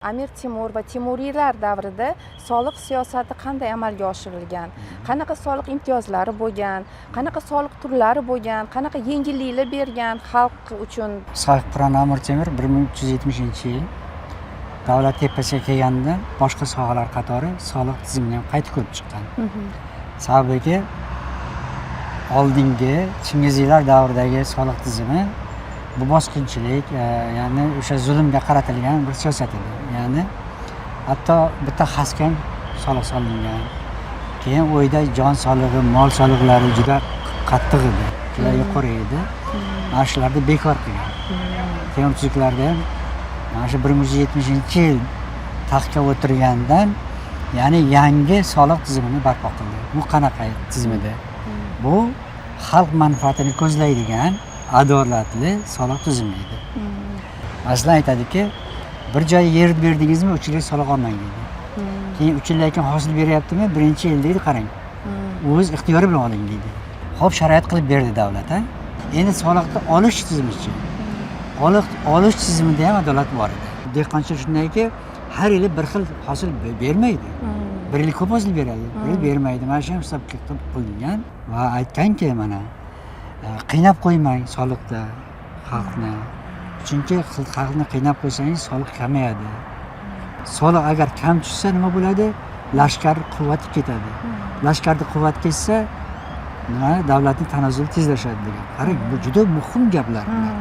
Amir Temur va Temuriylar davrida soliq siyosati qanday amalga oshirilgan, qanaqa soliq imtiyozlari bo'lgan, qanaqa soliq turlari bo'lgan, qanaqa yengilliklar bergan xalq uchun? Sohibqiron Amir Temur 1370-yil davlat tepasiga kelganda boshqa sohalar qatori soliq tizimini ham qayta ko'rib chiqqan. Sababiki, oldingi Chingiziylar davridagi soliq tizimi bu bosqinchilik, ya'ni o'sha zulmga qaratilgan bir siyosat edi. Ya'ni hatto bitta xasga ham soliq solingan. Keyin uyda jon solig'i, mol soliqlari juda qattiq edi, juda yuqori edi. Mana shularni bekor qilgan. Temur tuzuklarda ham mana shu 1170-yil taxtga o'tirgandan, ya'ni yangi soliq tizimini barpo qildi. Bu qanaqa tizim edi? Bu xalq manfaatini ko'zlaydigan adolatli soliq tizimi edi. Masalan, aytadiki, bir joy yer berdingizmi, 3 yillik soliq olmang deydi. Keyin 3 yildan keyin hosil beryaptimi, birinchi yil deydi, qarang, o'z ixtiyori bilan oling deydi. Ho'p, sharoit qilib berdi davlat. A endi soliqni olish tizimichi? Olish tizimida ham adolat bor edi. Dehqonchilik shundayki, har yili bir xil hosil bermaydi. Bir yil ko'p hosil beradi, bir yil bermaydi. Mana shu ham hisobga qilib qilingan va aytganki, mana qiynab qo'ymang soliqda xalqni, chunki xalqni qiynab qo'ysangiz, soliq kamayadi. Soliq agar kam tushsa, nima bo'ladi? Lashkar quvvati ketadi. Lashkarni quvvati ketsa, nima, davlatni tanazzuli tezlashadi degan. Qarang, bu juda muhim gaplar bular.